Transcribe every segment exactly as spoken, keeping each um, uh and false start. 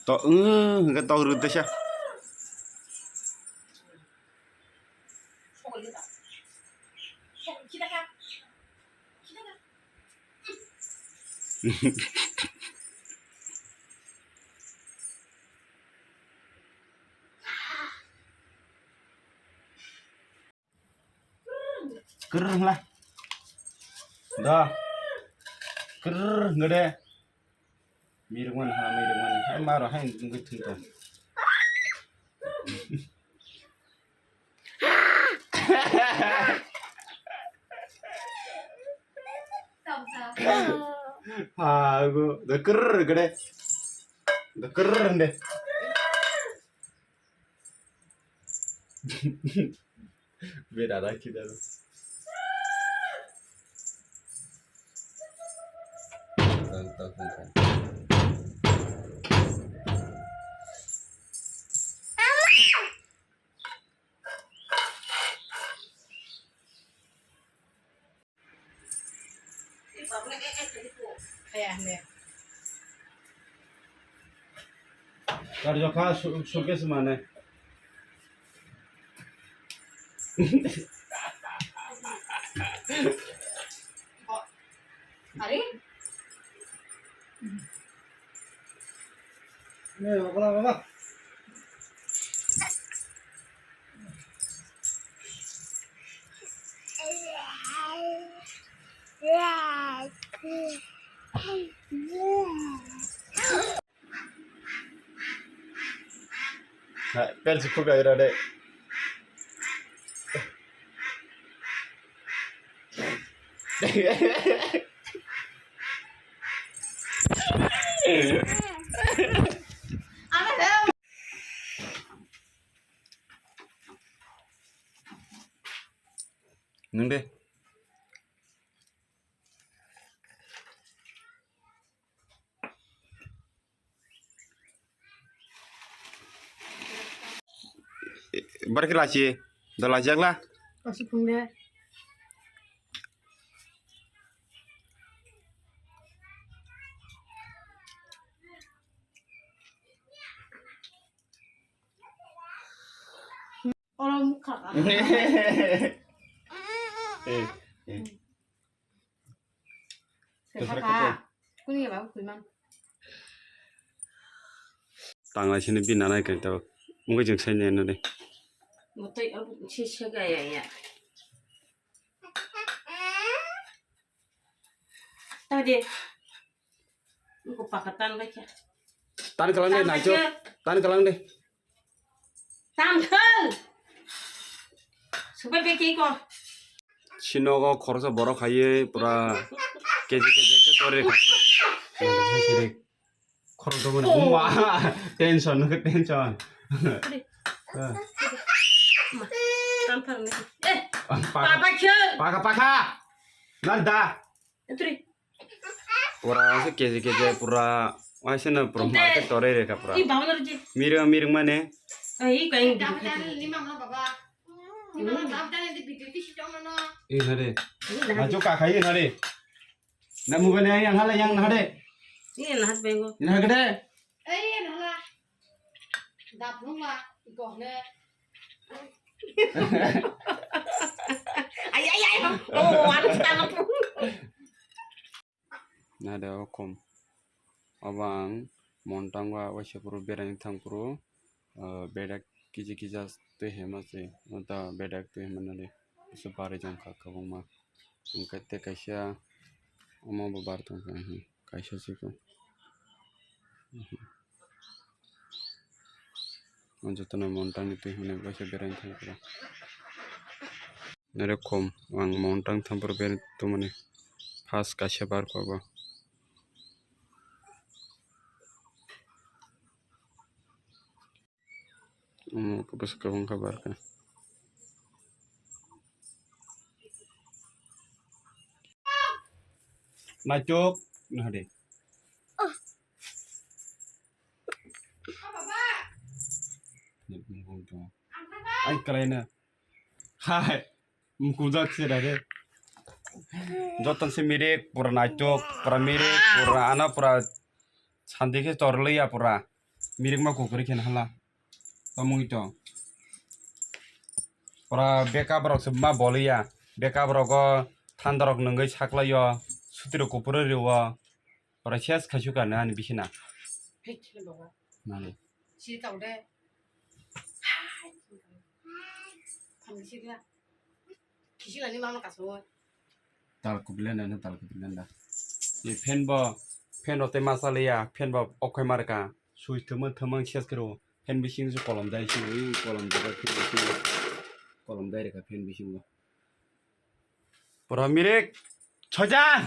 To, eh, hingke tok rw desa. Krrr hla. Da. Krrr ngede. Mirungman ha, mirungman. Hai maro hai ngui thung tong. Ha, go. Da krrr ngede. Da krrr ngede. Bera rakhi daro. Karjokha su-, suitcase mane. Are? Hai, pel si khuk dai ra de. Nung de. Bar khe lachi, da lachi akla? Lachi phung de. Oro mukha ka. Eh, eh. Sesa ka. Kuni ba kui man. Tangla sini bi nanai kai to. Mungkin jeng sai ne no de. Motai abu si sega ya ya. Tadi. Ko pakatan ba kya. Tan kalang de, tan ba naicho. Kya. Tan kalang de. Tangkhal. Subai beki ko. Sinogo khoroksa borok khaiwi pura keji keji khe torwi kha. Khorok dongmani. Oh. Uma, tension, tension. Tangkhal ni. Eh, paka, paka khe. Paka, paka. Nada. Entri. Pura se keji keji pura, waisana pura. Tungte. Market tore re ka pura. I bawang arji. Mirung, mirung mane. Ai, kain. Dapat lima mana baba. Lima mana dapat di video di situ mana. Eh, nade. Ini nah. Maju ka khai nade. Na mobile yang hala yang nade. Ini nah bengo. Ini gede. Eh, nala. Dap nungla, iko hne. Ay, ay, ay. Oh, ano sa tangan po. Nade o kom. Obo ang Montang wa waisa puro beraini thang puro, ah, bedak kiji kija twi hema se, wngta bedak twi hema nade. Bisa bari jang kha kwbangma. Hwnkhe tei kaisa omo bo bar tong kha, kaisa se khe. Jotono Montang ni twi hwnwi waisa beraini thang kha. Nare kom ang Montang thampor beraini tongmani. First kaisa bar kha bo. Omo bwswk kwbang kha bar kha. Naitok, nahade. Kalaina. Hai. Mukujak se dare. Joton se mirik, pura naitok, pura mirik, pura ano, pura sandi khe torliya pura. Mirik ma kukuri khen hala. Tomung to. Pura beka borok se ma boliya. Beka borok o thanda rok nungwi saklaio. Suti rok kupuru rio. Ora ses khaisuk ani, ani bisina. Hei, chini baba. Nani? Si tau de. Thang si la. Kisi la ni mama kaso. Tal kubilen na, tal kubilen da. Ye fan bo, fan bo te masa le ya, fan bo okhoi marka. Sui thumang thumang ses kero. Fan bising se kolom dai si, ui kolom dai, fan bising. Kolom dai reka fan bising bo. Pura mirik. Soitan!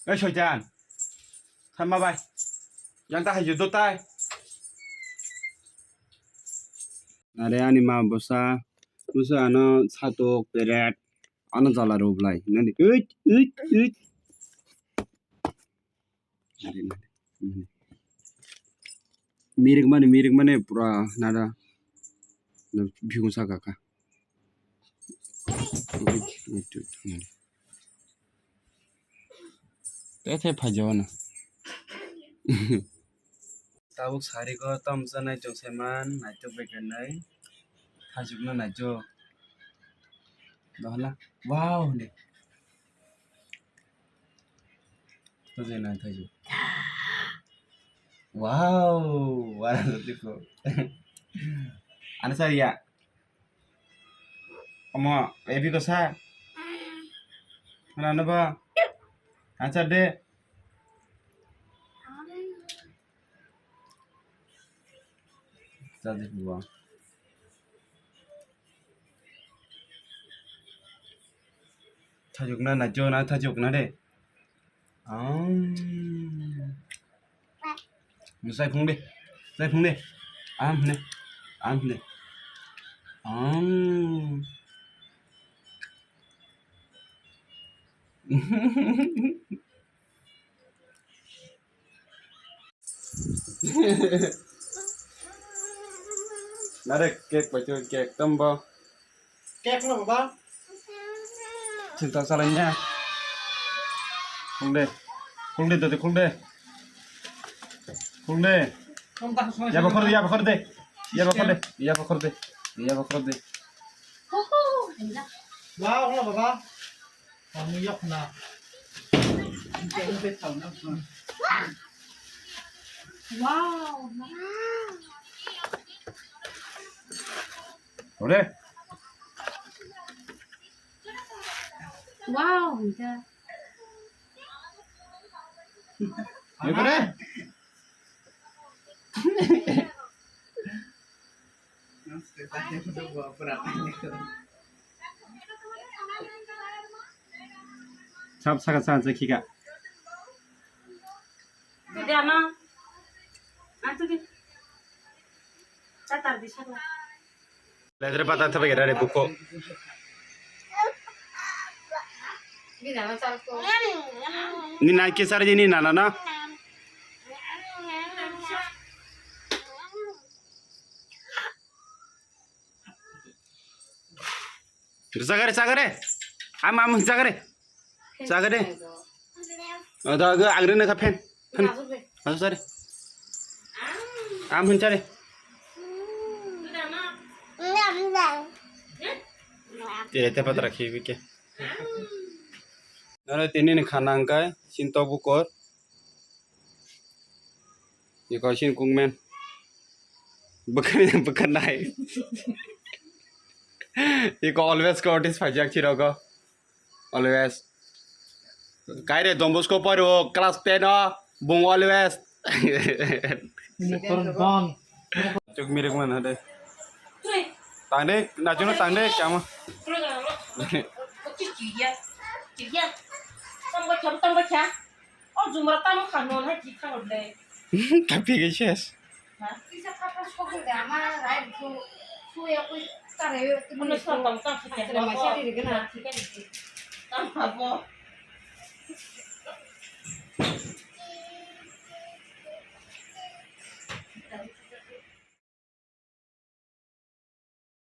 Ei Soitan! Thanma bai. Yang ta hayu do tai. Are ani ma bosa. Bosa ano satok peret. Ano jala ro blai. Nani. Uit, uit, uit. Mirik mani, mirik mani pura nada. Bhigung saka ka. Te te phajo na. Tabuk sari ko tamsa naitok se man, naitok bai khe nai. Thajwk no naitok. Dohla. Wow ni. Thajwk nai thajwk. Wow. Wala tiko. Ano sari ya. Omo, ebi ko sa. Mana ano ba? Answer de. Tadi buang. Thajuk na, na jo na, thajuk na de. Ang. Sai phung de. Sai phung de. Am ne. Am ne. Ang. Nare cake bai cake tambo. Cake no baba. Chinta salai nya. Khulde. Khulde dede khulde. Khulde. Yaba khorde, yaba khorde. Yaba khorde, yaba khorde. Yaba khorde. Wow, hola baba. Kamu yok na. Wow. Ore. Wow, hingke. Ore. Sab saka sa sa khika. Tudi ama. Antu di. Tatar di saka. Letre pata thabai gada re buko. Ni nana sar ko. Ni nai ke sar ni nana na. Sagare, sagare. Am, am, sagare. Sagare. Ada aga agre na ka pen. Pen. Asu sare. Am hun sare. Tire te patra khibi ke. Nana tini ni khana angkai sinto bukor. Iko sin kungmen. Bukan, bukan nai. Iko always ko artist pajak chirogo. Always. Kaire Don Bosco paro class ten o bung always. Chuk mirik man hade. Tangde, nachuno tangde, kama. Tangde. O jumra tamo khano na ki khano le. Tapi ke ses. Ha? Isa khata sokol de ama rai su su ya koi tare yo. Kuno so tong tong khata. Tare ma sari de gana. Tamo bo.